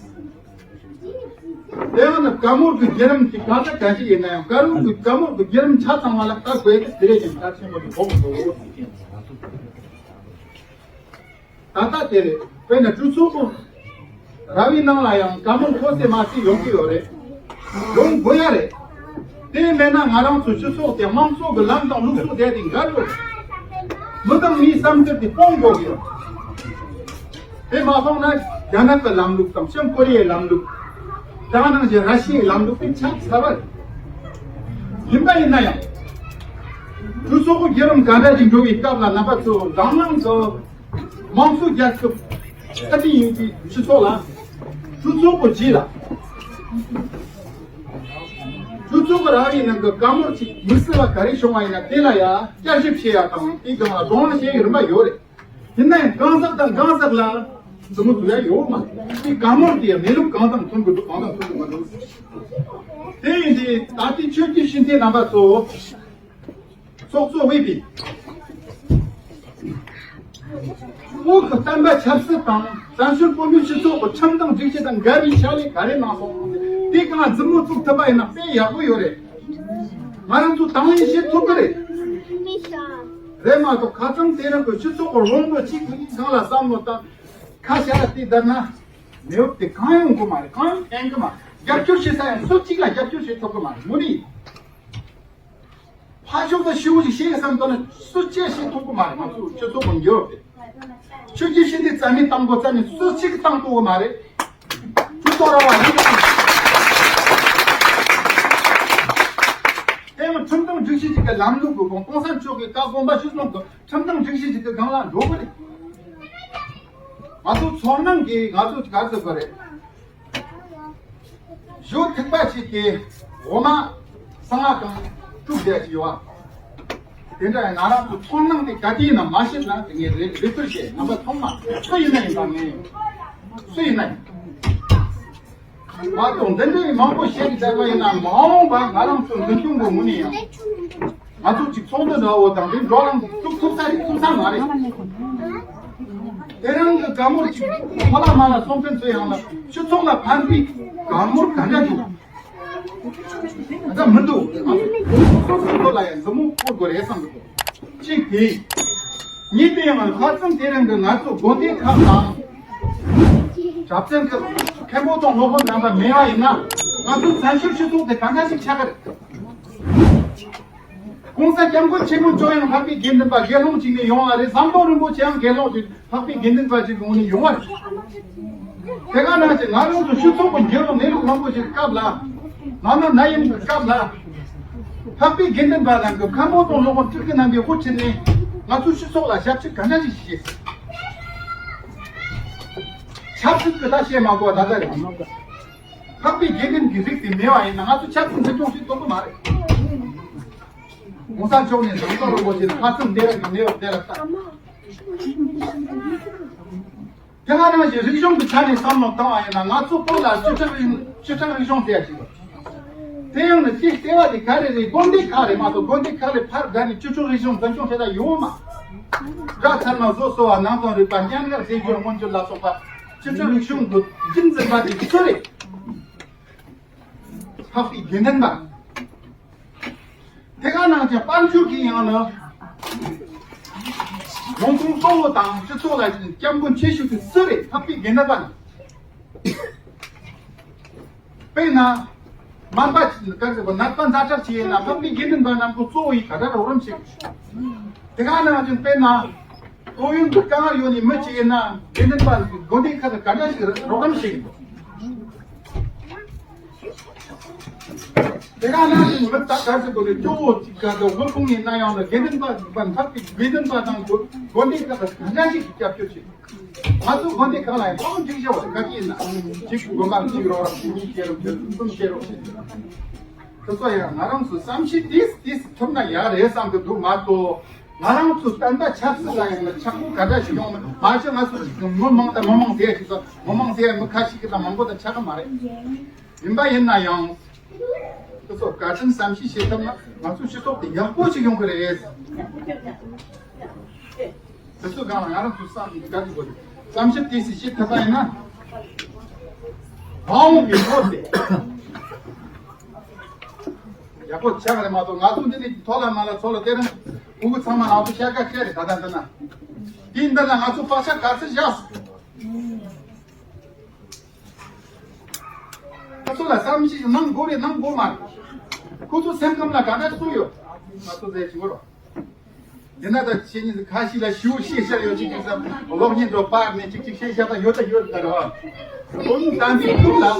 དེ་ཡང་ན་བཀའ་མོལ་གྱི་བརྒྱུད་རིམ་དེ་གང་ལྟར་གང་ཞིག་ཡིན་ན་ཡང་བཀའ་མོལ་གྱི་བཀའ་མོལ་གྱི་བརྒྱུད་རིམ་ཆ་ཚང་བ་ལ་ལྟ་དགོས་ཡ་དེ་དེ་རེད་ཀྱང་གལ་ཆེན་པོ་དེ་དགོངས་འདུག་ད་ལྟ་དེ་རེད། དཔེར་ན་གྲོས་ཚོགས་པོ་ར་བའི་ནང་ལ་ཡང་བཀའ་མོལ་ཁོ་སེ་མ་སེ་ཡོང་གི་ཡོད་རེད། ཡོང་དགོས་ཡ་རེད། དེ་མེད་ན་ང་རང་ཚོ་སྤྱི་ཚོགས་དེ་དམངས་གཙོ་གི་ལམ་དང་ལུགས་སྲོལ་དེ་དེ་འགལ་འགྲོ་རེད། མི་དང་མིའི་བསམ་ཚུལ་དེ་སྤོང་དགོས་ཀྱི་རེད། དེ་མ་སྤངས་ན་རྒྱ་ནག་གི་ལམ་ལུགས་དང་བྱང་ཀོ་རི་ཡའི་ལམ་ལུགས། དེ་ནང་བཞིན་ར་ཤི་ཡའི་ལམ་ལུགས་དེ་ཆགས་ཚར་བ་རེད། ཡིན་པ་ཡིན་ན་ཡང་། གྲོས་ཚོགས་ཀྱི་བརྒྱུད་རིམ་ག་འདྲ་ཞིག་འགྲོ་བའི་སྐབས་ལ་རྣམ་པ་ཚོ་འཛམ་གླིང་གི་དམངས་གཙོ་རྒྱལ་ཁབ་ཁ་ཅིག་ཡིན་གྱི་སྤྱི་ཚོགས་ལ། གྲོས་ཚོགས་ཀྱི་རྗེས་ལ། གྲོས་ཚོགས་ཀྱི་ར་བའི་ནང་གི་བཀའ་མོལ་ཅིག་མི་སྲིད་པ་ག་རེ་བྱུང་བ་ཡིན་ན་དེ་ལ་ཡ་བསྐྱར་ཞིབ་བྱེད་ཡ་དང་དེའི་སྒང་ལ་གདོང་ལེན་བྱེད་ཡའི་རིམ་པ་ཡོད་རེད། ཡིན་ན་ཡང་གང་ཟག་དང་གང་ཟག་ལ་འཛིན་མོ་བཟོ་ཡ་ཡོད་མ་རེད། དེ་བཀའ་མོལ་དེ་ཡ་གནས་ལུགས་གང་དང་མཐུན་དགོས་འདུག་གང་དང་མཐུན་དགོས་མ་འདུག་དེ་ཡིན་དུས་ད་ལྟའི་ཆོས་བརྒྱུད་ཤེས་ལྡན་རྣམ་པ་ཚོ། ཚོགས་གཙོ་དབུས་པའི་ བོད་ཀྱི་བསྟན་པ་ཆབ་སྲིད་དང་བཙན་བྱོལ་བོད་མིའི་སྤྱི་ཚོགས་ཀྱི་ཁྲིམས་དང་སྒྲིག་གཞི་དང་འགལ་བའི་ཕྱག་ལས་ག་རེ་གནང་སོང་། དེ་གང་མཛུབ་མོ་བཙུགས་ཐུབ་པ་ཡིན་ན་དཔེ་ཡག་པོ་ཡོད་རེད། ང་རང་ཚོ་དང་ལེན་བྱེད་ཐུབ་ཀྱི་རེད། རེད་མ་གཏོགས་ཁ་སང་དེ་རིང་གི་སྤྱི་ཚོགས་ཀྱི་རོང་པོ་གཅིག་གིས་སྒང་ལ་བསམ་བློ་བཏང་། ཁ་ཤས་ལ་དེ་ལྟར་ན་མེས་པོ་དེ་གང་ཡང་དགོས་མ་རེད། གང་ཡང་ཕན་གི་མ་རེད། རྒྱབ་སྐྱོར་བྱེད་ས་ཡང་སུ་གཅིག་ལ་རྒྱབ་སྐྱོར་བྱེད་ཐུབ་གི་མ་རེད། མུ་ནི་ཕར་ཕྱོགས་དང་ཤི་བོ་ཞིག་ཤེས་བསམ་དོན་ནི་སུ་གཅིག་ཤེས་ཐུབ་གི་མ་རེད། ང་ཚོ་སྤྱི་ཚོགས་ཀྱི་འགྱུར་བ་དེ། ཆོས་ཀྱི་ཤིན་ཏུ་རྩ་མེད་བཏང་དགོས་རྩ་མེད་སུ་གཅིག་བཏང་ཐུབ་གི་མ་རེད། ཇུས་གཏོགས་ར་བ་ཡིན། དེ་ཡང་ཁྲིམས་དང་སྒྲིག་གཞི་ཅིག་གི་ལམ་ལུགས་དགོས་གོང་གོང་ས་མཆོག་གི་བཀའ་དགོངས་པ་གཞིར་བཟུང་གི་ཁྲིམས་དང་སྒྲིག་གཞི་ཅིག་གི་སྒང་ལ་འགྲོ་གི་རེད། ང་ཚོ་ཚོར་སྣང་གིས་ང་ཚོ་ག་ཚོད་དགོས་རེད། གཞོན་ཐིག་པ་ཞིག་གིས་འོ་མ་སྲང་ལ་གང་དཀྲུག་བསྡད་ཀྱི་ཡོད་པ། དེ་འདྲ་ཡང་ང་རང་ཚོ་ཚོར་སྣང་དེ་ག་དུས་ཡིན་ན་མ་ཤེས་ན་དེ་ངས་རེ་རེ་ལྟོས་བྱས། རྣམ་པ་ཚང་མ་སུ་ཡིན་ན་ཡིན་པ། ངས་སུ་ཡིན་ན་ཡིན། མ་གཏོགས་འདི་འདྲའི་མང་པོ་བཤད་ཀྱི་བསྡད་པ་ཡིན་ན་མ་འོངས་པ་ང་རང་ཚོ་འཛིན་སྐྱོང་གི་ངོས་ནས་ཡང་། ང་ཚོ་གཅིག་ཚོགས་འདུ་འདྲ་བོ་དང་དེ་འགྲོ་ལམ་ཐུག་ཐུབ་ས་རེད་ཐུབ་ས་མ་རེད། དེ་རིང་གི་བཀའ་མོལ་གཅིག་ཁོ་ལ་མ་ལ་གསུང་མཁན་ཚོ་ཡང་ན་སྤྱི་ཚོགས་ལ་ཕན་པའི་བཀའ་མོལ་ག་འདྲ་འདུག་ད་མི་འདུག་སོ་སོ་ལ་ཡང་མཛུབ་མོ་བཀོད་དགོས་རེད་བསམ་གི་འདུག་གཅིག་དེ། གཉིས་དེ་ཡང་ཁ་སང་དེ་རིང་གི་ང་ཚོ་དགོན་སྡེ་ཁག་དང་། གྲྭ་བཙུན་གྱི་མཁན་པོ་དང་སློབ་དཔོན་རྣམ་པ་མེད་པ་ཡིན་ན་ང་ཚོ་བཙན་བྱོལ་སྤྱི་ཚོགས་དེ་གང་འདྲ་ཞིག་ཆགས་ཀྱི་རེད། གོང་ས་སྐྱབས་མགོན་ཆེན་པོ་མཆོག་ཡང་འཕགས་པའི་དགེ་འདུན་པ་དགེ་སློང་ཅིག་ནས་ཡོང་བ་རེད། ཟམ་གདོང་རིན་པོ་ཆེ་ཡང་དགེ་སློང་ཅིག་འཕགས་པའི་དགེ་འདུན་པ་ཅིག་ངོས་ནས་ཡོང་བ་རེད། དེ་ག་ནང་བཞིན་ང་རང་ཚོ་སྤྱི་ཚོགས་ཀྱི་འགྱུར་བ་གནས་ལུགས་མང་པོ་ཞིག་སྐབས་ལ། ནང་ན་ན་ཡིན་པའི་སྐབས་ལ། འཕགས་པའི་དགེ་འདུན་པ་རྣམས་ཀྱི་མཁན་པོ་དང་སློབ་དཔོན་སྤྲུལ་སྐུ་རྣམ་པའི་དབུ་ཁྲིད་ནས་ང་ཚོའི་སྤྱི་ཚོགས་ལ་ཞབས་ཕྱི་ག་འདྲ་ཞིག་བྱེད། ཆབ་སྲིད་ཀྱི་ད་བཤད་མ་དགོས་པ་ད་ལྟ་རེད། འཕགས་པའི་དགེ་འདུན་གྱི་རིགས་དེ་མེད་པ་ཡིན་ན་ང་ཚོ་ཆབ་སྲིད་འཛིན་སྐྱོང་བྱེད་ཐུབ་ཀྱི་མ་རེད། གོང་ས་མཆོག་ནས་ཟམ་གདོང་རིན་པོ་ཆེ་ལ་ཁ་སང་འདས་རབས་ཀྱི་གནས་བབ་དེ་ལ་ལྟ། དེ་སྔ་ནང་བཞིན་རིག་གཞུང་གི་ཆ་ནས་བསམ་བློ་བཏང་བ་ཡིན་ན་ང་ཚོ་བོད་ལ་སྤྱི་ཁྲིམས་རིག་སྤྱི་ཁྲིམས་རིག་གཞུང་ཟེར་ཡ་ཞིག་ཡོད། དེ་ཡང་ནི་དེའི་ལྟེ་བ་དེ་ག་རེ་རེད། དགོན་སྡེ་ཁག་རེད་མ་གཏོགས་དགོན་སྡེ་ཁག་ལས་ཕར་བསྡད་ནས་སྤྱི་ཁྲིམས་རིག་གཞུང་འཛིན་སྐྱོང་བྱེད་ས་ཡོད་མ། སྒྲ་ཚང་མ་བཟོ་གསོ་བ་ནང་དོན་རིག་པ་སྙན་ངག་རྩེད་འཇོ་མངོན་བརྗོད་ལ་སོགས་པ་སྤྱི་ཁྲིམས་རིག་གཞུང་གི་རྒྱུན་འཛིན་པ་དེ་སུ་རེད། འཕགས་པའི་དགེ་འདུན་པ། དེ་ག་ནང་བཞིན་དཔལ་འབྱོར་གྱི་ཡང་ན་ཡོང་ཁུངས་གཙོ་བོ་དང་སྤྱི་ཚོགས་ལ་སྐྱབས་མགོན་ཆེ་ཤོས་དེ་སུ་རེད། འཕགས་པའི་དགེ་འདུན་པ་ནི། དཔེར་ན། སྨན་པ་ཅིག་ག་རེ་ཟེར་བ་ནད་པ་ཛ་དྲག་ཅིག་ཡིན་ན་འཕགས་པའི་དགེ་འདུན་པ་རྣམས་ཀྱིས་གཙོ་བོ་ཡིས་ག་འདྲ་རོགས་རམ་བྱེད་དགོས། དེ་ག་ནང་བཞིན་དཔེར་ན། ཏོག་དབྱིབས་ཀྱི་དཀའ་ངལ་ཡོད་ནས་མི་གཅིག་ཡིན་ན་དགེ་འདུན་པ་དགོན་སྡེ་ཁག་གིས་ག་འདྲ་ཞིག་རོགས་རམ་བྱེད་དགོས། དེ་ག་ནང་བཞིན་མི་ད་ག་ཟེར་དགོས་རེད། སྐྱོ་བོ་གཅིག་ག་དུ་དབུལ་ཕོངས་ཡིན་ན་ཡང་ལ་དགེ་འདུན་པ་འཕགས་པའི་དགེ་འདུན་པ་དང་དགོན་སྡེ་ཁག་གིས་ག་འདྲ་ཞིག་རྒྱབ་སྐྱོར་བྱེད། ང་ཚོ་དགོན་སྡེ་ཁག་ལ་ཡང་ཐོག་འཇིགས་བྱ་བ་ག་གི་ཡིན་ན་གཅིག་དགོན་པ་གཅིག་རོགས་རམ་བྱེད། གཉིས་བྱེད་རོགས་བྱེད། གསུམ་བྱེད་རོགས་བྱེད། དེ་ཚོ་ཡང་ང་རང་ཚོ་བསམ་ཤེས་ཏིས་ཏིས་ཐུབ་ན་ཡག་རེད་བསམ་གི་འདུག་མ་གཏོགས། ང་རང་ཚོ་བསྟན་པ་ཆབ་སྲིད་ལ་ཡང་ན་ཆག་སྒོ་ག་འདྲ་ཞིག་ཡོང་མ་མ་གཞི་ང་ཚོ་ཅིག་མི་མང་དང་མི་མང་ཟེར་ཞིག་དང་མི་མང་ཟེར་མི་ཁ་ཤས་ཀྱི་དང་མང་པོ་དང་ཆགས་ཀྱི་མ་རེད། ཡིན་པ་ཡིན་ན་ཡང་། དེ་ཚོ་བཀའ་དྲིན་བསམ་ཤེས་བྱེད་ཐུབ་ན་ང་ཚོའི་སྤྱི་ཚོགས་དེ་ཡག་པོ་ཞིག་ཡོང་གི་རེད། དེ་ཚོ་གང་ལ་ང་རང་ཚོ་བསམ་གི་ག་ཚོད་དགོས་རེད། བསམ་ཤེས་ཏིས་ཏིས་བྱེད་ཐུབ་པ་ཡིན་ན། མ་འོངས་པའི་ལོ་དེ། ཡག་པོ་ཆགས་རེད་མ་གཏོགས་ང་ཚོ་འདི་ནས་ཐོག་ལ་མ་ལ་ཚོ་ལ་དེ་རིང་ཕྲུ་གུ་ཚང་མ་ང་ཚོ་ཤ་ཁ་སྐྱེ་རེད་ད་ལྟ་འདི་ན། དེ་འདི་ལ་ང་ཚོ་བག་ཆགས་ག་ཚོད་བཞག་སོང་། ཁོ་ཚོ་ལ་བསམ་གཞིག་གནང་དགོས་རེད་གནང་དགོས་མ་རེད། ཁོ་ཚོ་སེམས་ཁམས་ལ་ག་འདྲ་སོང་ཡོད། ང་ཚོ་ཟེར་ཞིག་གོ་རོགས། དེ་ན་ད་ཁྱེད་གཉིས་ཁ་ཤས་ལ་ཞུ་ཤེས་བྱ་ཡོད་ཅིག་ཅིག་བསམ་གློག་བརྙན་འགྲོ་པར་ནས་ཅིག་ཅིག་ཤེས་བྱ་ད་ཡོད་ད་ཡོད་ད་རོགས། ཁོ་ཚོ་བསྟན་པའི་ཐུགས་ལ།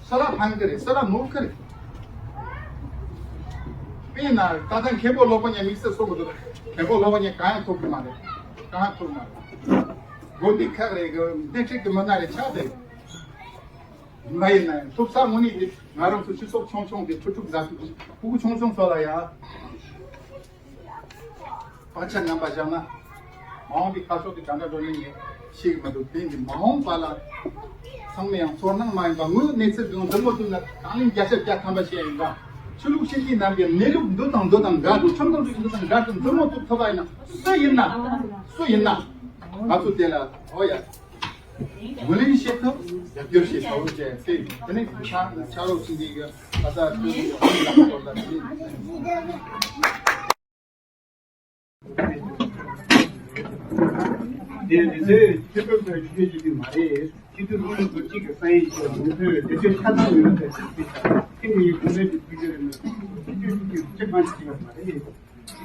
ས་ལ་ཕན་གི་རེད། ས་ལ་ནོར་གི་རེད། དཔེར་ན་ད་ལྟ་མཁན་པོ་སློབ་དཔོན་ཉ་དམིགས་བསལ་གསུང་གི་འདུག་མཁན་པོ་སློབ་དཔོན་ཉ་གང་ཡང་ཐོབ་གི་མ་རེད། གང་ཡང་ཐོབ་མ་རེད། དགོན་སྡེ་ཁག་རེད་གི་སྡེ་ཁྲིད་གི་མི་སྣ་རེད་ཆགས་ཏེ། མ་ཡིན་ན་ཡང་ཐོབ་ས་དངོས་གནས་དེ་ང་རང་ཚོ་སྤྱི་ཚོགས་ཆུང་ཆུང་དེ་ཁྲི་དྲུག་ཟ་ཐུབ་ཀྱི་ཕྲུ་གུ་ཆུང་ཆུང་ཚོ་ལ་ཡང་། བག་ཆགས་ངན་པ་བཞག་ན། མ་འོངས་པའི་ཁ་ཕྱོགས་དེ་ག་འདྲ་འགྲོ་ནི་ངས་ཤེས་ཀྱི་མི་འདུག་དེ་འདི་མ་འོངས་པ་ལ་ཚང་མས་ཡང་ཚོར་སྣང་མ་ཡིན་པ་དངོས་གནས་ཚུལ་དང་འདི་མོ་བསྟུན་ན་དང་ལེན་བརྒྱ་ཆ་བརྒྱ་ཐམ་པ་བྱས་ཡིན་པ། ཆོས་ལུགས་ཤེས་མཁན་རྣམས་ཀྱི་གནས་ལུགས་འདི་དང་འདི་དང་འདྲ་འགྲོ། ཁྲིམས་དང་སྒྲིག་གཞི་འདི་དང་འདྲ་འགྲོ། འདི་མོ་ཐུབ་ཐུབ་པ་ཡིན་ན། སུ་ཡིན་ན། སུ་ཡིན་ན། ང་ཚོ་དེ་ལ་ཨོ་ཡ། ངོས་ལེན་བྱེད་ཐུབ། རྒྱབ་སྐྱོར་བྱེད་ཐུབ་ཅེས་དེ་དེ་ནི་ཆ་ཆ་རོགས་བྱེད་མཁན་གྱི་ད་ལྟ་ཆོས་ལུགས་ཀྱི་ཨ་མི་ལག་ཏུ་ལ་དེ་ནི། དེ་འདི་ཚོས་ཆོས་ཕེབས་པའི་ཆོས་ཆོས་ཅིག་མ་རེད། སྤྱི་འཐུས་ལྷུན་གྲུབ་གཅིག་གི་ས་ཡིག་ཅིག་ལ་མི་ཕེབས་པའི་དེ་ཚོས་ཆ་ཚང་ཡོད་པའི་ཆོས་ཆོས་ཅིག་ཐེངས་མི་ཡི་གོང་འཕེལ་གྱི་ཕུལ་རྒྱུ་རེད་མ་གཏོགས། སྤྱི་འཐུས་གཅིག་གི་ཆེད་གང་ཞིག་བྱས་པ་མ་རེད།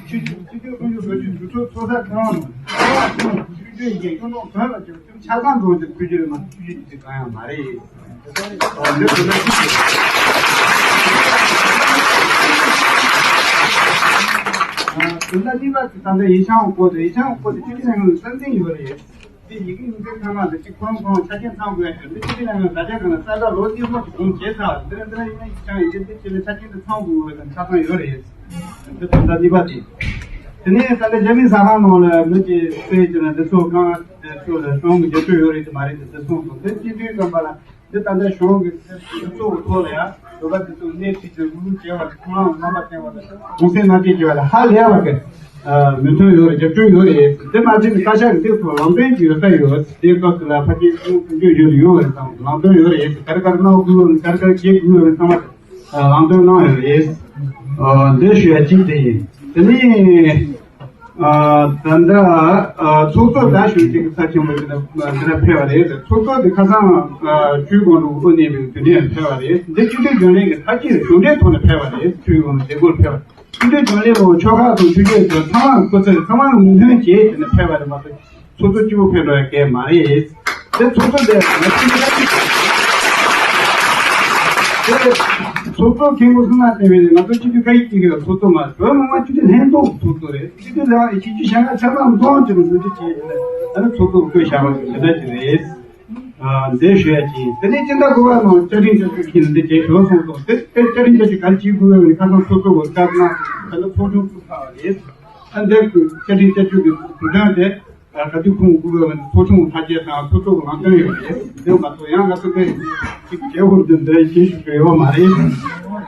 ཆོས་ཆོས་ཆོས་ཆོས་ལྷུན་གྲུབ་ཆོས་ཆོས་ཚོགས་ས་ཁང་ཆོས་ཆོས་ཡིན་ཀྱང་ཆོས་ཆོས་ཐོན་ལ་ཆོས་ཆོས་ཆ་ཚང་འགྲོ་བའི་ཕུལ་རྒྱུ་རེད་མ་གཏོགས། ཆོས་ཆོས་ཅིག་གང་ཡང་མ་རེད། དོན་དག་གཉིས་པ་དེ་ད་ལྟ་ཡིག་ཆ་སྐོར་དུ་ཡིག་ཆ་སྐོར་དུ་སྤྱི་འཐུས་ལྷན་ཁང་གསར་འཛིན་ཡོད་རེད། དེ་ཡི་གེ་ཡིག་ཚད་ཚང་མ་དང་གཅིག་ཁོམ་ཁོམ་ཆ་རྐྱེན་ཚང་དགོས་ཡ་དེ་སྤྱི་འཐུས་ལྷན་ཁང་ད་ཆ་གང་ལ་གསར་བསྒྲགས་ལོ་གཉིས་པོ་དེ་གོང་བྱས་ཚར། འདི་ར་འདི་ར་ཡིན་ན་ཡིག་ཆ་ཡིན་གཅིག་འདི་ཅི་ལ་ཆ་རྐྱེན་དེ་ཚང་དགོས་དང་ཆ་ཚང་ཡོད་རེད། འདི་དོན་དག་གཉིས་པ་དེ། དེ་ནས་ད་ལྟ་རྒྱ་མི་ཟ་ཁང་ནང་ལ་མི་གཅིག་སྤེལ་གྱི་ན་འདི་ཚོ་གང་དེ་ཚོ་ལ་གཞུང་གི་རྒྱབ་སྐྱོར་ཡོད་རེད་དེ་མ་རེད་དེ་འདི་གསུངས་སོང་། དེ་སྤྱི་འཐུས་ཙམ་པ་ལ། འདི་ད་ལྟ་གཞུང་གི་སྤྱི་ཚོགས་ཐོག་ལ་ཡང་འདོད་པ་དེ་ཚོ་སྣེ་ཁྲིད་ཀྱི་རུ་རུ་བྱས་པ་དང་ཁོང་རྣམ་པ་བསྟན་པ་དང་གུང་སེང་གནང་སྤྲད་བྱས་པ་ལ་ཧ་ལས་པ་གི་མོས་མཐུན་ཡོད་རེད། རྒྱབ་སྐྱོར་ཡོད་རེད། དེ་མ་ཟད་ནས་བཀའ་ཤག་གི་འདི་ཚོ་ལམ་སྟོན་གྱི་ཡོད་ས་ཡོད། དེའི་སྐབས་སུ་ལ་ཕལ་ཆེར་ཁོང་ཀུན་སྤྱོད་ཡོད་ཡོད་རེད་དང་ལམ་སྟོན་ཡོད་རེད། ག་རེ་ག་རེ་གནང་དགོས་ཡོད་རེད། ག་རེ་ག་རེ་བྱེད་དགོས་ཡོད་རེད་ཚང་མ་ལམ་སྟོན་གནང་ཡོད་རེད། འདི་ཞུ་ཡ་གཅིག་དེ་ཡིན། དེ་ནས། ཨ། ད་ལྟ་ཨ་ཚོགས་གཙོ་ད་ཞུ་ཅིག་ས་ཆེན་པོ་ཞིག་ལ་འདི་ལ་ཕེབས་པ་རེད། ཚོགས་གཙོ་དེ་ཁ་སང་ཨ་ཆོས་དགོན་དུ་དབུ་བརྙེས་པའི་དུས་ནས་ཕེབས་པ་རེད། འདི་སྤྱི་འཐུས་རྒྱུན་ལས་ཀྱི་ཐབས་ཇུས་གཞུང་འབྲེལ་ཐོག་ནས་ཕེབས་པ་རེད། ཆོས་དགོན་དུ་མཛད་སྒོར་ཕེབས་པ། སྤྱི་འཐུས་རྒྱུན་ལས་ལོ་ཆོལ་ཁ་དང་ཆོས་བརྒྱུད་ཚོ་ཚང་མ་སྐུ་ཚེ་ཚང་མ་མོས་མཐུན་བྱས་ནས་ཕེབས་པ་རེད་མ་གཏོགས། ཚོགས་གཙོ་གཅིག་པོ་ཕེབས་འགྲོ་ཡ་གལ་མ་རེད། དེ་ཚོགས་གཙོ་དེ་ང་ཚོ་དེ་ཚོགས་གཙོ་མཁན་པོ་སུ་ན་བསྟན་པའི་ང་ཚོ་སྤྱི་འཐུས་ཁ་ཡིག་གཅིག་གི་ཚོགས་གཙོ་མ་རེད། བོད་མི་མང་སྤྱི་འཐུས་ལྷན་ཚོགས་ཚོགས་གཙོ་རེད། སྤྱི་འཐུས་ལྷན་ཁང་གི་བྱེད་རྒྱུ་བྱ་ངན་ཆ་ཚང་འཛོམས་ཀྱི་རུ་འཛུལ་ཏེ་བྱས་ཡོད་ན་ཨ་ནི་ཚོགས་གཙོ་བསྐོས་བཞག་པ་དེ་འདྲ་ཅིག་རེད། ཨ་འདི་ཞུ་ཡ་ཅིག་དེ་ནས་སྤྱི་ཟླ་དགུ་པ་ནང་བཅའ་ཁྲིམས་བསྐྱར་བཅོས་ཀྱི་འདི་བྱས་ཞོར་སོང་སོང་། དེ་དེ་བཅའ་ཁྲིམས་བསྐྱར་བཅོས་ག་རེ་བྱེད་དགོས་ཡོད་ནི་ཁ་སང་ཚོགས་གཙོ་གི་བཀའ་གནང་ད་ནི་ཚོགས་ཆུང་བཙུགས་ཚར་བ་རེད། ཨ་འདིར་བཅའ་ཁྲིམས་བསྐྱར་བཅོས་ཀྱི་དུས་སྟོན་དེ་ག་དུས་ཁོང་དགུ་བའི་ཚོགས་ཆུང་ཚོགས་ཆེན་དང་ཚོགས་གཙོ་གི་ལམ་སྟོན་ཡོད་རེད། འདི་མ་གཏོགས་ཡང་ང་ཚོ་དཔེ་ཅིག་བྱེད་དགོས་འདི་འདི་ཞེས་ཞུ་གི་ཡོད་མ་རེད།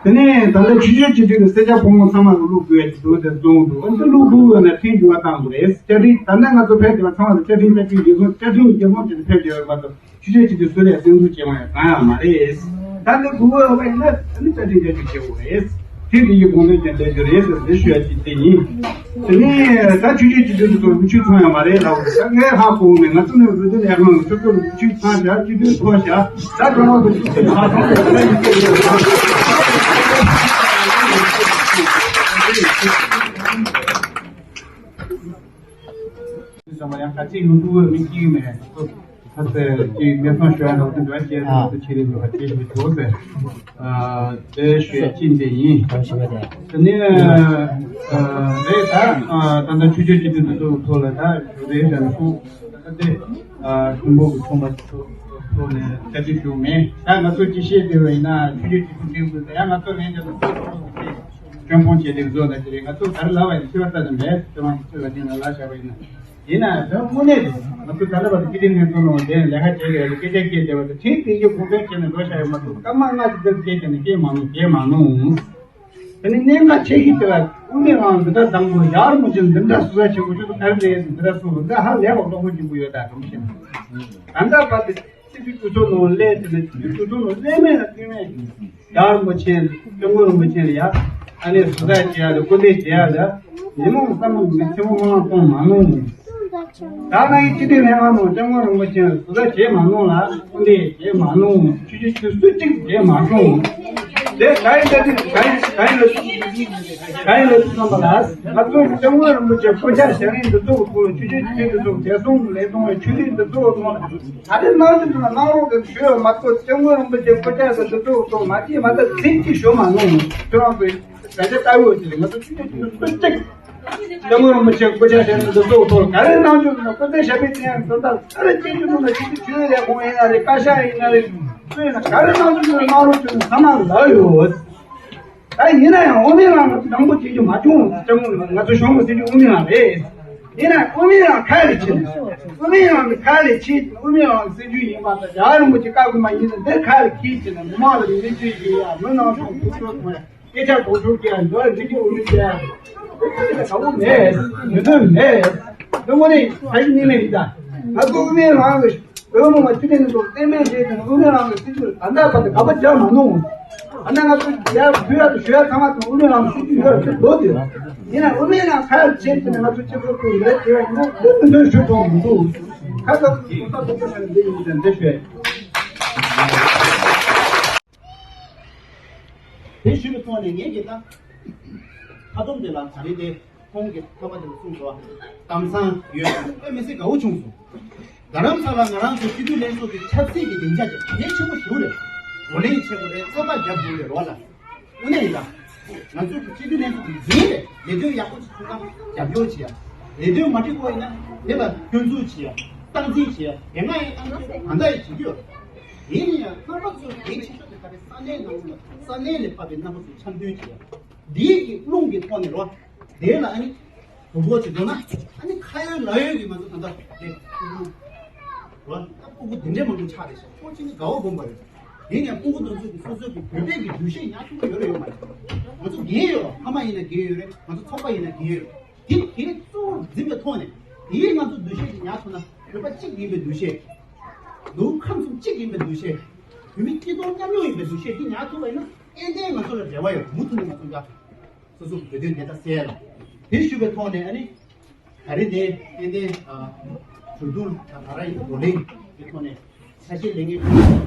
དེ་ནས་ད་ལྟ་ཆོས་བརྒྱུད་སྤྱི་འཐུས་ཀྱི་སེར་སྐྱ་ཕོ་མོ་ཚང་མ་ལ་བླུག་དགོས་ཀྱི་འདུག་དེ་བཟུང་འདུག་ཨ་འདི་བླུག་དགོས་ཡོད་ན་ཐེངས་མཇུག་བཏང་དགོས་རེད། བཅའ་ཁྲིམས་ད་ལྟ་ང་ཚོ་ཕེབས་དེ་ལ་ཚང་མ་ལ་བཅའ་ཁྲིམས་བསྐྱར་བཅོས་རྗེས་བཟུང་བཅའ་ཁྲིམས་རྗེས་བཟུང་བྱས་ནས་ཕེབས་དེ་ཡོད་མ་གཏོགས། ཆོས་བརྒྱུད་སྤྱི་འཐུས་སུ་ལས་སེམས་ཚོར་བྱེད་མ་ཡང་གང་ཡང་མ་རེད། ད་ནི་དགུ་བ་བ་ཡིན་ན་ཨ་ནི་བཅའ་ཁྲིམས་བསྐྱར་བཅོས་བྱེད་དགོས་རེད། དེ་དེ་ཡི་དགོངས་དོན་ཅན་བསྡད་རྒྱུ་རེད་ཟེར་འདི་ཞུ་ཡ་ཅིག་དེ་ཡིན། དེ་ནས་ད་ཆོས་བརྒྱུད་སྤྱི་འཐུས་ཚོ་མི་ཆོས་ཚང་ཡང་མ་རེད་ལབ། ད་ངས་ཧ་གོ་ནས་ང་ཚོ་ནས་རུ་དེ་ནས་ཧང་ཆོས་ཚོ་མི་ཆོས་ཚང་བྱ་སྤྱི་འཐུས་ཚོ་བྱ་ད་གྲོང་བ་དུ་ཆོས་ཚོ་ཧ་གོ་ནས་ད་ཡིན་གྱི་རེད། ཚང་མ་ཡང་ག་ཚད་ཡོང་ཐུབ་མིན་གཅིག་མེད། ཁ་ཚད་ཀྱི་གནས་སྟངས་ཞུ་ཡ་འདྲ་བོ་དེ་འདྲ་བྱས་ནས་ང་ཚོ་ཆེད་ལས་འགྲོ་བ་བྱེད་དགོས་འདུག་ཟེར། ཨ་དེ་ཞུ་ཡ་གཅིག་འདི་ཡིན། དེ་ནས་ཨ་རེད་ད། ཨ་ད་ལྟ་ཆོས་བརྒྱུད་སྤྱི་འཐུས་འདི་ཚོ་ཐོག་ལ་ད་ཞུ་རེད་ཟེར་ན་ཁོང་ད་ལྟ་དེ་ཨ་ཁྲིམས་དཔོན་གྱི་ཚོགས་པ་ཚོ་ཐོག་ནས་བཅའ་ཁྲིམས་ཞུ་མེད། ད་ང་ཚོ་ཅི་བཤད་བསྡད་པ་ཡིན་ན་ཆོས་བརྒྱུད་སྤྱི་འཐུས་འདི་ཚོ་ད་ཡང་ང་ཚོ་ལན་རྒྱག་ན་ཁོ་ཚོ་སྐྱོན་སྤོང་བྱེད་དེ་བཟོ་ན་ཅི་རེད། ང་ཚོ་ག་རེ་ལབ་པ་ཡིན་ཤེས་པ་ལྟ་ན་མེད། ཁྱེད་རང་གི་ཚོད་ལ་ཉན་ན་ལ་བཞག་པ་ཡིན་ན། ཡིན་ན་ད་དངོས་གནས་རེད། ང་ཚོ་ད་ལྟ་བར་དུ་སྤྱི་བདེ་སྨན་ཁང་ནང་དེ་ལས་ཀ་བྱེད་དགོས་རེད། སྐད་ཆ་བཤད་བསྡད་པ་དང་དེ་དེ་གའི་གོང་འཕེལ་བྱས་ནས་འགྲོ་བཞག་ཡོད་མ་གཏོགས་སྐར་མ་ལྔ་ཅིག་ཙམ་བྱས་བྱས་ནས་སྐྱེས་མ་མྱོང་བྱས་མ་མྱོང་། དེ་ནི་གནད་འགག་ཆེ་ཤོས་དེ་ལ་དབུ་མའི་ལམ་འདི་འདྲ་བདམས་དགོས། ཡག་མོ་བྱས་ནས་འདི་འདྲ་སུ་ས་བྱེད་དགོས་ཆོག་ཏུ་ག་རེ་རེད། འདི་འདྲ་གསུངས་འདི་ཧ་ལས་པ་གློ་ཁོག་སྐྱིད་པོ་ཡོད་ད་གང་བྱས་ན་ད་ལྟ་བར་དུ། སྤྱི་འཐུས་གྲོས་ཚོགས་ནང་སླེབས་ཟེར་ནས་སྤྱི་འཐུས་གྲོས་ཚོགས་ནང་སླེབས་མེད་ལ་སླེབས་མེད། རྒྱལ་བ་རིན་པོ་ཆེ་སྐྱབས་མགོན་རིན་པོ་ཆེ་ལ་ཡ་ཨ་ནེ་ཟུར་ཟ་བྱེད་ཡ་ལ་སྐུར་འདེབས་བྱེད་ཡ་ལ་ཉིན་མོ་བསམ་བློ་མི་ཆེན་མོ་མང་གཏོང་མ་གནང་། ད་ང་ཡི་སྤྱི་འཐུས་ལྷན་ཁང་ནང་སྐྱབས་མགོན་རིན་པོ་ཆེ་ལ་ཟུར་ཟ་བྱེད་མ་གནང་ལ་སྐུར་འདེབས་བྱེད་མ་གནང་། ཆོས་བརྒྱུད་སྤྱི་འཐུས་སུ་གཅིག་བྱེད་མ་གནང་། དེ་ག་ཡི་ལ་དུས་ག་ཡི་ག་ཡི་ལ་དུས་ག་ཡི་ལ་དུས་བསམ་པ་ལ་ང་ཚོ་སྐྱབས་མགོན་རིན་པོ་ཆེ་སྐུ་ཕྱྭ་ཞལ་རས་འདི་ཚོ་ཐོག་ཆོས་བརྒྱུད་སྤྱི་འཐུས་འདི་ཚོ་རྒྱལ་སྲུང་ལས་དོན་བའི་ཆོས་རིག་འདི་ཚོ་ཐོག་ད་རེས་གནང་རྒྱུ་དེ་ལ་གནང་རོགས་ཀྱི་ཞུ་ཡོད་མ་གཏོགས་སྐྱབས་མགོན་རིན་པོ་ཆེ་སྐུ་ཕྱྭ་དང་འདི་ཚོ་ཐོག་མ་སྐྱེས་མ་ད་ཚིག་གཅིག་ཞུ་མ་གནང་། ཁྱོད་རང་ཚོས་ད་ཆ་ལྟ་བུ་དེ་ལ་ང་ཚོ་ཆོས་བརྒྱུད་སྤྱི་འཐུས་སུ་གཅིག་སྐྱབས་མགོན་རིན་པོ་ཆེ་སྐུ་ཕྱྭ་ཞལ་རས་འདི་ཚོ་ཐོག་ག་རེ་གནང་རྒྱུ་དེ་ལ་སྐུ་ཚེ་ཞབས་པད་བརྟན་ཡང་དོན་དག་ག་རེ་སྐྱེས་རྒྱུ་དེ་ལ་ཆོས་བརྒྱུད་ཆོས་ལས་ཁུངས་ཡིན་ན་རེད། བཀའ་ཤག་ཡིན་ན་རེད། སུ་ཡིན་ན་ག་རེ་གནང་རྒྱུ་དེ་ལ་གནང་རོགས་བྱོས་ནས་ཚང་མ་ལབ་ཡོད། ད་ཡིན་ན་ཡང་དབུ་མའི་ལམ་དང་པོ་བྱེད་རྒྱུ་མ་བྱུང་། སྐྱབས་མགོན་ང་ཚོ་གཞུང་གི་སྲིད་བྱུས་དབུ་མའི་ལམ་རེད། ཡིན་ན་དབུ་མའི་ལམ་ཁ་ལས་ཕྱིན། དབུ་མའི་ལམ་གྱི་ཁ་ལས་ཕྱིན། དབུ་མའི་ལམ་གྱི་སྲིད་བྱུས་ཡིན་པ་དང་རྒྱལ་བ་རིན་པོ་ཆེ་བཀའ་དགོངས་པ་ཡིན་ན་འདིར་ཁ་ལས་ཁྱེར་ཕྱིན་ནས་མི་མང་ལ་མི་སྤྱོད་ཀྱི་ཡ་མི་ནང་ཆུང་ཐུབ་ཚོད་གཏོང་ཡ། སྐད་ཆ་གོ་ཚུལ་གྱི་འགྲོ་བ་རིགས་ཀྱི་འོས་མི་བྱས། དེ་ལ་ག་བོ་མེད། མི་དོན་མེད། དེ་དངོས་གནས་ཕ་ཡི་ནི་མེད་ཡིན་ད། ང་ཚོ་དངོས་གནས་རང་གི་བོད་མི་མ་ཐུག་ནས་ཚོ་བསྟན་མེད་རེད་དེ་དངོས་གནས་རང་གི་སྲིད་ཇུས་ད་ལྟ་བར་དུ་ག་པ་རྒྱག་མ་མྱོང་། ད་ནས་ང་ཚོ་ཡར་ཞུ་ཡ་ཞུ་ཡ་ཚང་མ་དང་དངོས་གནས་རང་གི་སྲིད་ཇུས་ཡོད་ཚེ་ལོ་དེ། ཡིན་ན་དངོས་གནས་རང་ཁ་ཡར་བྱས་ཚེ་ནས་ང་ཚོ་སྤྱི་ཚོགས་ཁུལ་ཡོད་ཅེས་ནི་དེ་མི་འདོད་ཞུ་ཐུབ་མི་འདུག་ཁ་ཚ་ཁུ་ཚ་ཁུ་ཚ་ནས་འདི་ཡིན་ཟེར་འདི་ཞུས། དེ་ཞུས་པའི་ཐོག་ནས་ངེད་ཀྱིས་ད་ཁ་སྡོམ་དེ་ལ་ད་རེས་དེ་ཁོང་གི་ཐོག་མ་དེ་ལ་གསུངས་སོ། གཏམ་བཟང་ཡོད་དཔེ་མི་སྲིད་དགའ་བོ་བྱུང་སོང་། རྡ་རམ་ས་ལ་ང་རང་ཚོ་སྤྱི་འཐུས་ལྷན་ཚོགས་ཀྱི་ཆབ་སྲིད་ཀྱི་སྡིངས་ཆ་དེ་གལ་ཆེན་པོ་ཞིག་རེད། བགྲོ་གླེང་བྱེད་དགོས་རེད། ཚོད་ལྟ་རྒྱབ་དགོས་རེད་རོགས་ལ། དངོས་གནས་ཡིན་ད། ང་ཚོའི་སྤྱི་འཐུས་ལྷན་ཚོགས་ཀྱི་འཛིན་རེད། ལས་དོན་ཡག་པོ་ཞིག་ཐུག་ན་རྒྱབ་སྐྱོར་བྱེད་ཡ། ལས་དོན་མ་འགྲིག་པ་ཡིན་ན་དེ་ལ་སྐྱོན་འཛུགས་བྱེད་ཡ། སྟངས་འཛིན་བྱེད་ཡ། དེ་སྔ་ཡང་སྟངས་འཛིན་གང་འདྲ་ཡང་བྱེད་རྒྱུ་ཡོད། དེ་ནི་ཡང་རྣམ་པ་ཚོའི་གལ་ཆེ་ཤོས་དེ་ག་རེ་ས་གནས་ནང་ལ་ས་གནས་ལས་ཕབ་པའི་རྣམ་པ་ཚོའི་འཆམ་མཐུན་བྱེད་ཡ། འདིའི་གི་རླུང་གི་ཐོག་ནས་རོ། དེ་ལ་ཨ་ནི་དུ་བོ་ཅིག་འདུག་ན་ཨ་ནི་ཁ་ཡོད་ལག་ཡོད་ཀྱི་ང་ཚོ་ད་ལྟ་དེ་ཕྲུ་གུ་རོ། ད་ཕྲུ་གུ་དེ་འདྲའི་མང་པོ་ཆགས་རེད་ཤག་ཁོ་ཅིག་ནི་དགའ་བོ་སྒོམ་པ་རེད། དེ་ནས་ཕྲུ་གུ་དེ་ཚོ་གི་སོ་སོ་གི་བོད་པའི་གི་འདུ་ཤེས་ཉར་ཐུབ་ཀྱི་ཡོད་རེད་ཡོད་མ་རེད། ང་ཚོ་འགན་ཡོད་རེད། ཕ་མ་ཡིན་ན་འགན་ཡོད་རེད། ང་ཚོ་ཚོགས་པ་ཡིན་ན་འགན་ཡོད་རེད། དེ་དེ་གཙོ་བོར་འཛིན་པའི་ཐོག་ནས་དེའི་ང་ཚོ་འདུ་ཤེས་ཅིག་ཉར་ཐུབ་ན་བོད་པ་གཅིག་ཡིན་པའི་འདུ་ཤེས། ལུང་ཁམས་གསུམ་གཅིག་ཡིན་པའི་འདུ་ཤེས། བོད་མི་སྐྱིད་སྡུག་མཉམ་མྱོང་ཡིན་པའི་འདུ་ཤེས་དེ་ཉར་ཐུབ་པ་ཡིན་ན་ཏན་ཏན་ང་ཚོ་ལ་རེ་བ་ཡོད། མུ་མཐུད་ནས་ང་ཚོ་འགག་སོ་སོ་གི་བོད་དོན་བདེན་མཐའ་གསལ་ལ། དེ་ཞུ་བའི་ཐོག་ནས་ཨ་ནི། ད་རེས་དེ་ཏན་ཏན་ཨ་ཞུ་གཏུག་དང་ང་རང་ཡི་བགྲོ་གླེང་གི་ཐོག་ནས་ཆ་ཤས་ལེན་མཁན་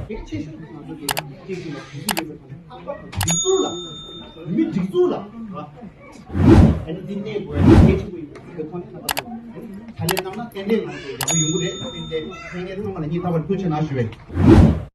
གལ་ཆེ་ཤོས་ང་ཚོ་གི་སྤྱི་ཚོགས་ལ་གྲོས་གཞི་ཡོད་པའི་ཐོག་ནས་ལྷག་པར་དུ་སྒྲིག་འཛུགས་ལ་མི་སྒྲིག་འཛུགས་ལ་ཨ་ནི་འདི་གནས་དགོས་ཡ་གལ་ཆེན་པོ་ཡིན་པའི་ཐོག་ནས་ལྷག་པར་དུ་ཕྱག་ལས་གནང་ན་ཏན་ཏན་ང་ཚོ་ཡག་པོ་ཡོང་གི་རེད། ཏན་ཏན་ཕན་མཁན་ཚང་མ་ལ་སྙིང་ཐག་པ་ནས་ཐུགས་རྗེ་གནང་ཞུ་བས།